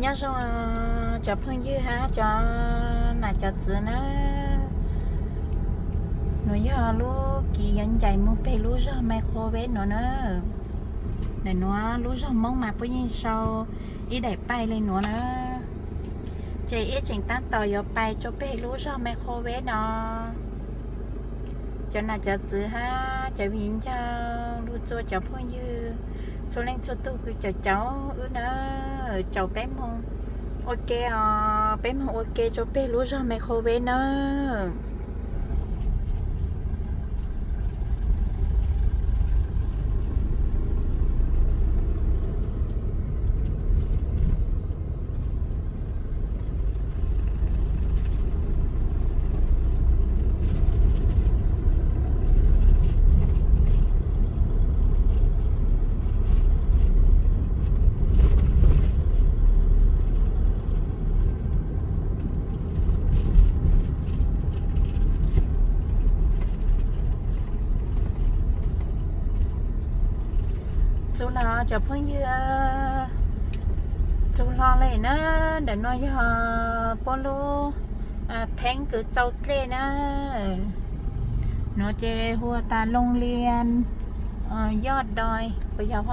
Nyob zoo cov phooj ywg hab cov nam cov txwv na, nuav yog lub kis yuav ncaim moog peg lub zog Microwav nuav na. Ntawm nuav lub zog Moob mas puab yeej sau ib daim paim le nuav na. Ces ib tseem taab tom yuav pais tsua peg lub zog Microwav no. Cov nam cov txwv hab cov viv ncaus lug txua cov phooj ywg txhua leej txhua tug kws caum caum wb na, caum peb moog ua ke os, peb moog ua ke tsua peg lub zog Microwav na. Txug los cov phooj ywg, txug los le na. Ntawm nuav yog puab lub theeb kws txau dlej na. Nuav ces hu tas Loo Lias Yoj Doi, puas yog?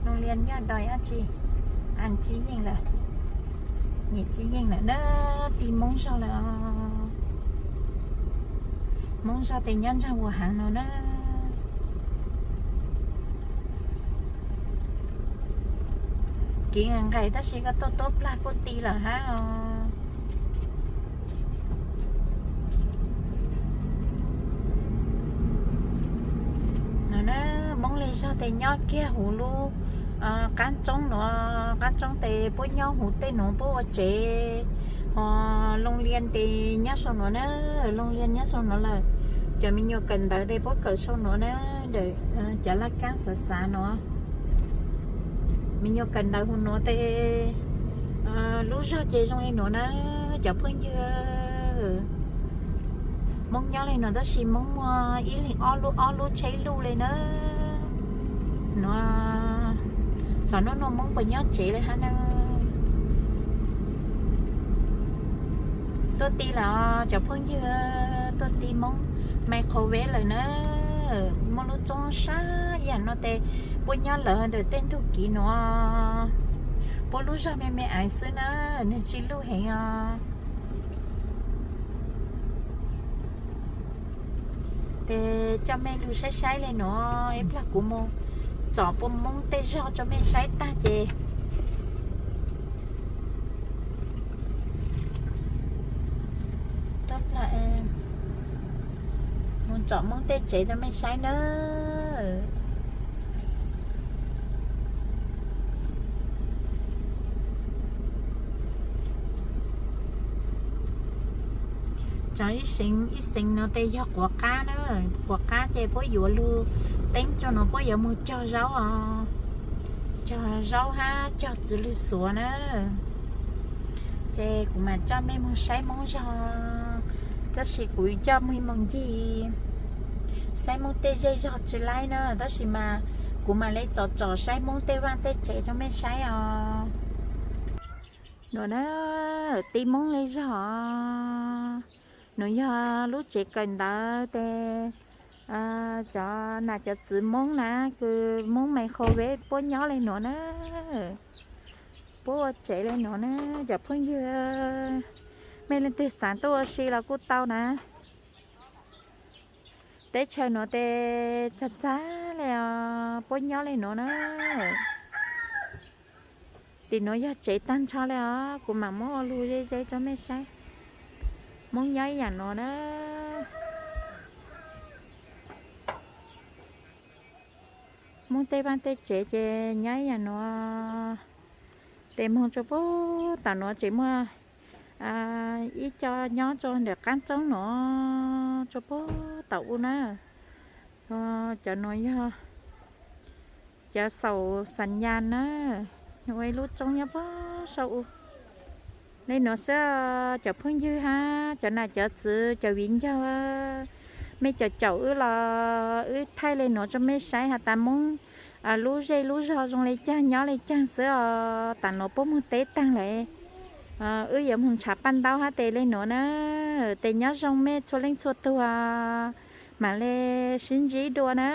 Loo Lias Yoj Doi dab tsi? As, tsi yeej lawm, nyem tsi yeej lawm na. Ti Moob zog lawm os. Moob zog tes nyob nraag uas haav no na. Kiv nqaim tab sis koj tuaj tuab plag kuj ti lawm hab os. No na, Moob le zog tes nyob kiag huv lub qaab tsoob nuav, qaab tsoob tes puab nyob huv tej nuav puab ua tsev, ho Loo Lias tes nyob sau nuav na, Loo Lias nyob sau nuav lawm. Cov me nyuam kawm ntawv tes puab kawm sau nuav na, cov laj kaab xav xav nuav. Me nyuam kawm ntawv huv nuav tes lub zog ces zoo li nuav na, cov phooj ywg. Moob nyob li nuav tab sis Moob muaj ib leeg ob lub, ob lub tsheb luj le na. Nuav, xov nuav nuav Moob puas nyob tsev le hab na. Tuaj ti lawm cov phooj ywg, tuaj ti Moob Microwav lawm na. Muaj lub tsoob sab yam nuav tes puab nyob lawm ntawm tej ntug kiv nuav. Puab lub zog me me aiv xwb na, nwg tsi luj heev os. Tes coj mej lug saib saib le nuav ib plag kuv moog tsom puab Moob tej zog rua mej saib tag ces moog tsom Moob tej tsev rua mej saib nawb. Cov ib seev ib seev nuav tes yog quav qab na, quav qab ces puab yuav lug teeb rua nuav puab yuav moog cog zaub os, cog zaub hab cog txiv lwg xuav na. Ces kuv mam coj mej moog saib Moob zog, tab sis kuv coj mej moog ncig saib Moob tej zej zog tsi laib na, tab sis mas kuv mam le tsom tsom saib Moob tej vaaj tej tsev rua mej saib os. Nuav na, ti Moob le zog. Nuav yog lub tsev kawm ntawv tes cov nam cov txwv Moob na, kws Moob Microwav puab nyob le nuav na. Puab ua tsev le nuav na, cov phooj ywg. Mej leej twg xaav tuaj ua si los kuj tau na. Teb chaws nuav tes txag txag le os, puab nyob le nuav na. Tim nuav yog tsev tag nrho le os, kuv mam muab ua lug ze ze rua mej saib. Moob nyob ib yam nuav na. Moob tej vaaj tej tsev ces nyob ib yam nuav. Tes moog rua puag tom nuav tseem muaj ib co nyob rua ntawm qaab tsoob nuav rua puag tom u na. Cov nuav yog cov xaum xas nyas na, ua ib lub tsoob nyob puag saum u. Le nuav xwb cov phooj ywg hab cov nam cov txwv cov viv ncaus, mej caum caum wb los wb thaij le nuav rua mej saib has tas Moob Lub zej lub zog zoo le caag nyob le caag xwb os. Tam nuav puab moog teb taag lawm, wb yuav moog nrhav paj ntaub hab tes le nuav na. Tes nyob zoo mej txhua leej txhua tug, maam le sib ntsib dua na.